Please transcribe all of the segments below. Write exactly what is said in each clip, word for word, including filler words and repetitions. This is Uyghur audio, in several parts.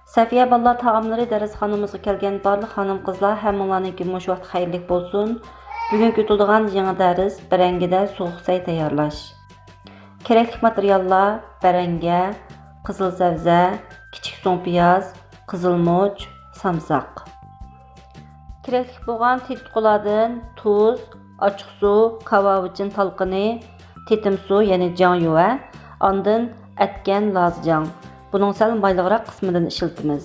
سەفىيە بالىلار تائاملىرى دەرسخانىمىزغا كەلگەن بارلىق خانىم-قىزلار، ھەممىڭلارنىڭكى مۇشۇ ۋاقتى خەيرلىك بولسۇن. بۈگۈنكى ئۆتىدىغان يېڭى دەرس بەرەڭگىدە سوغۇق سەي تەييارلاش. كېرەكلىك ماتېرىياللار: بەرەڭگە، قىزىل سەۋزە، كىچىك سۇڭپىياز، قىزىلمۇچ، سامساق. كېرەكلىك بولغان تېتىتقۇلاردىن تۇز، ئاچچىقسۇ، كاۋاۋىچىن تالقىنى، تېتىم سۇ، يەنى جياڭيۈە، ئاندىن ئەتكەن لازجياڭ. بۇنىڭ سەل مايلىقراق قىسمىدىن ئىشلىتىمىز.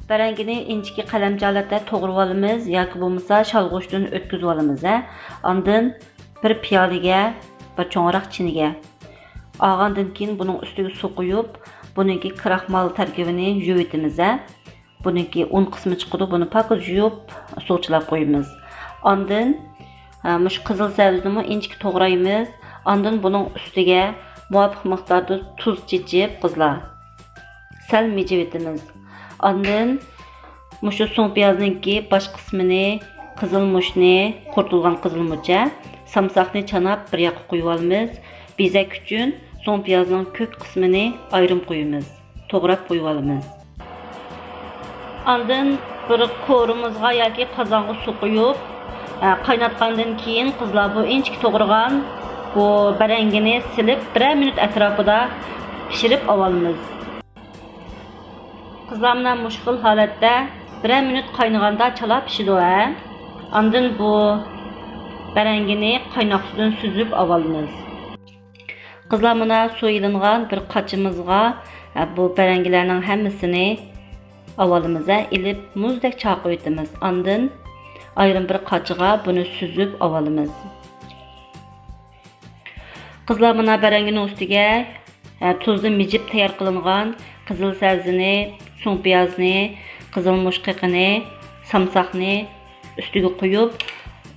بەرەڭگىنى ئىنچىكە قەلەمچە ھالەتتە توغرىۋالىمىز ياكى بولمىسا شالغۇچتىن ئۆتكۈزۈۋالىمىز، ھە. ئاندىن بىر پىيالىگە بىر چوڭراق چىنىگە ئالغاندىن كېيىن بۇنىڭ ئۈستىگە سۇ قۇيۇپ، بۇنىڭكى كراخمال تەركىبىنى يۇيۇۋېتىمىز، ھە. بۇنىڭكى ئۇن قىسمى چىقىدۇ، بۇنى پاكىز يۇيۇپ، سۇغا چىلاپ قويىمىز. ئاندىن، ھە، مۇشۇ قىزىل سەۋزىنىمۇ ئىنچىكە توغرايمىز. ئاندىن بۇنىڭ ئۈستىگە مۇۋاپىق مىقداردا تۇز چېچىپ، قىزلار، سەل مىجىۋېتىمىز. ئاندىن مۇشۇ سۇڭپىيازنىڭكى باش قىسمىنى، قىزىلمۇچنى، قۇرۇتۇلغان قىزىلمۇچ، سامساقنى چاناپ بىر ياققا قويۇۋالىمىز. بېزەك ئۈچۈن سۇڭپىيازنىڭ كۆك قىسمىنى ئايرىم قويىمىز. توغراپ قويۇۋالىمىز. ئاندىن بىر قورۇمىزغا ياكى قازانغا سۇ قۇيۇپ، ئە، قايناتقاندىن كېيىن، قىزلار، بۇ ئىنچىكە توغرىغان بۇ بەرەڭگىنى سېلىپ، بىرەر مىنۇت ئەتراپىدا پىشۇرۇپ ئاۋالىمىز. قىزلار، مانا مۇشۇ خىل ھالەتتە بىرەر مىنۇت قاينىغاندا چالا پىشىدۇ، ھە. ئاندىن بۇ بەرەڭگىنى قايناق سۇدىن سۈزۈپ ئاۋالىمىز. قىزلار، مانا سۇ ئېلىنغان بىر قاچىمىزغا، ھە، بۇ بەرەڭگىلەرنىڭ ھەممىسىنى ئاۋالىمىز، ھە، ئېلىپ مۇزدەك چاقىۋېتىمىز. ئاندىن ئايرىم بىر قاچىغا بۇنى سۈزۈپ ئاۋالىمىز. قىزلار، مانا بەرەڭگىنىڭ ئۈستىگە، ھە، تۇزدا مىجىپ تەييار قىلىنغان قىزىل سەۋزىنى، سۇڭپىيازنى، قىزىلمۇچ قېقىنى، سامساقنى ئۈستىگە قويۇپ،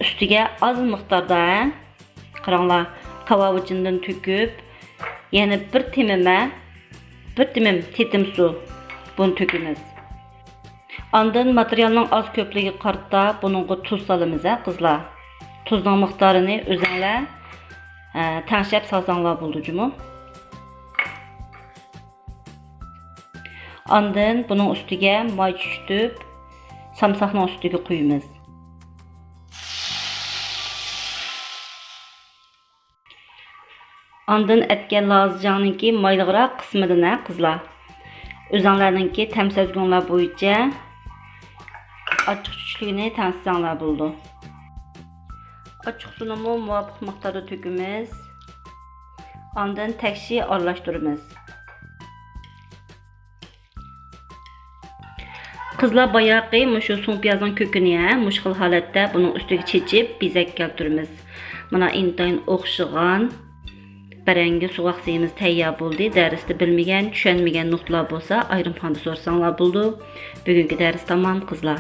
ئۈستىگە ئاز مىقداردا، ھە، قاراڭلار، كاۋاۋىچىندىن تۆكۈپ، يەنە بىر تېمىم، ھە، بىر تېمىم تېتىم سۇ، بۇنى تۆكىمىز. ئاندىن ماتېرىيالنىڭ ئاز كۆپلۈكىگە قارىتا بۇنىڭغا تۇز سالىمىز، ھە، قىزلار. تۇزنىڭ مىقدارىنى ئۆزۈڭلار، ئە، تەڭشەپ سالساڭلار بولىدۇ جۇمۇ. ئاندىن بۇنىڭ ئۈستىگە ماي چۈشۈتۈپ، سامساقنىڭ ئۈستىگە قۇيىمىز. ئاندىن ئەتكەن لازىجاڭنىڭكى مايلىقراق قىسمىدىن، ھە، قىزلار. ئۆزۈڭلارنىڭكى تەم سەزگۈڭلار بويىچە ئاچچىق چۈچۈكلۈكىنى تەڭشىسەڭلار بولىدۇ. ئاچچىقسۇنىمۇ مۇۋاپىق مىقداردا تۆكىمىز. ئاندىن تەكشى ئارىلاشتۇرىمىز. قىزلار، باياقى مۇشۇ سۇڭپىيازنىڭ كۆكىنى، ھە، مۇشۇ خىل ھالەتتە بۇنىڭ ئۈستىگە چېچىپ بېزەك كەلتۈرىمىز. مانا ئىنتايىن ئوخشىغان بەرەڭگى سوغۇق سەيىمىز تەييار بولدى. دەرستە بىلمىگەن، چۈشەنمىگەن نۇقتىلار بولسا ئايرىم خانىدا سورىساڭلار بولىدۇ. بۈگۈنكى دەرس تامام، قىزلار.